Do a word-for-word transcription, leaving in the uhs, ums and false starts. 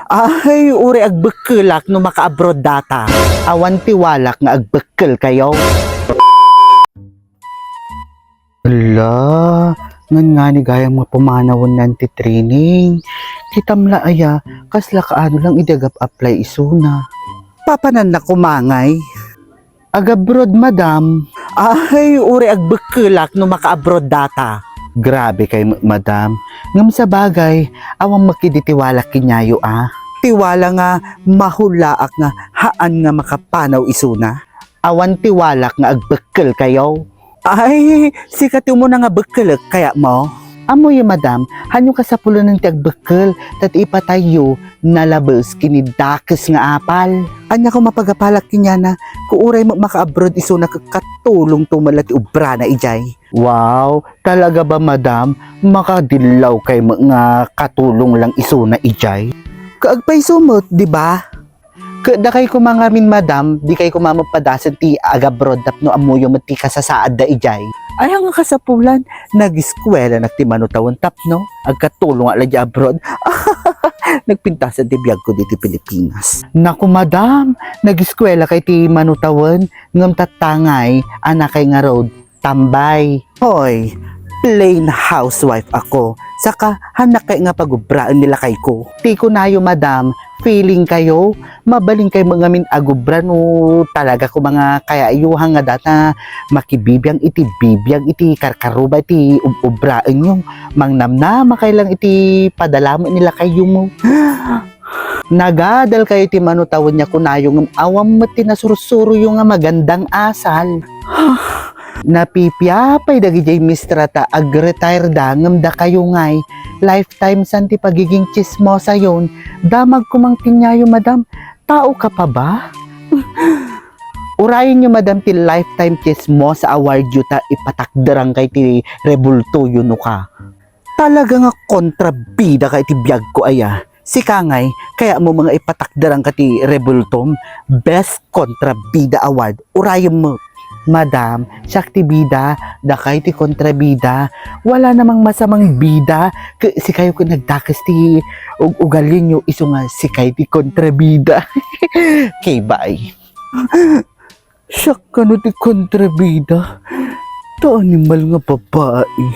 Ay, uray agbekkelak no maka-abroad data. Awan ti walak nga agbekkel kayo. Ala, ngan ngani gayam nga pumanawen nan ti training. Kitam la aya, kasla kaano lang idi agap-apply isuna. Papananna kumangay. Agabroad, madam. Ay, uray agbekkelak no maka-abroad data. Grabe kay, madam. Ngem sabagay, awan met kadi ti walak kenyayo a. Ti wala nga mahullaak nga haan nga makapanaw isuna. Awan ti walak nga agbekkel kayo. Ay, sika ti umuna nga bekkelek kayatmo? Ammoyo, madam, haanyo kasapulan ti agbekkel, ta ti ipatayyo, nalabes ken ni dakes nga apal. Ania ko mapagapalak kenkuana, ko uray met maka-abroad isuna ket katulongto met la ti obrana idiay. Wow, talaga ba, madam? Makadillaw kay met nga katulong lang isuna idiay? Kaagpayso met, di ba? Ket dakay koma ngamin, madam, dikay koma met padasen ti agabroad tapno ammoyo met ti kasasaadda idiay. Aya nga kasapulan, nag-eskuelanak ti mano tawen tapno agkatulongak la idiay abroad. Nagpintasen ti biagko ditoy Pilipinas. Naku, madam, nag-eskuelakay ti mano tawen, ngem tatta ngay, anakay ngarud, tambay. Hoy, plain housewife ako. Saka, haanak kay nga pagubraen ni lakayko. Ti kunayo, madam, feeling kayo, mabalin kay met ngamin agubra no talaga koma nga kayatyo, nga data makibibiag iti bibiag iti karkaruba iti ub-, ubraenyo. Mangnamnama kay lang iti padala met ni lakayyo mo. Nagadal kayo ti mano tawen nga kunayo ngem awan met ti nasursuroyo nga magandang asal. Napipiapay dagidiay mistrata, agretire da ngem dakayo ngay, lifetime san ti pagiging tsismosayon. Damag koma kenkunayo, madam. Tao ka pa ba? Urayenyo, madam, ti lifetime tsismosa award yo ta ipatakderang kay ti rebultoyo no ka. Talaga nga kontrabida ka iti biagko aya. Sika ngay, kayatmo nga ipatakderang ka ti rebultom, Best Kontrabida Award. Urayenmo. Madam, siak ti bida, dakay ti kontrabida. Wala namang masamang bida. Ke-, sikayo ket nagdakes ti ug-, ugalinyo, isu nga sikay ti kontrabida. Kibay. Siak kano ti kontrabida. Ta animal nga babai.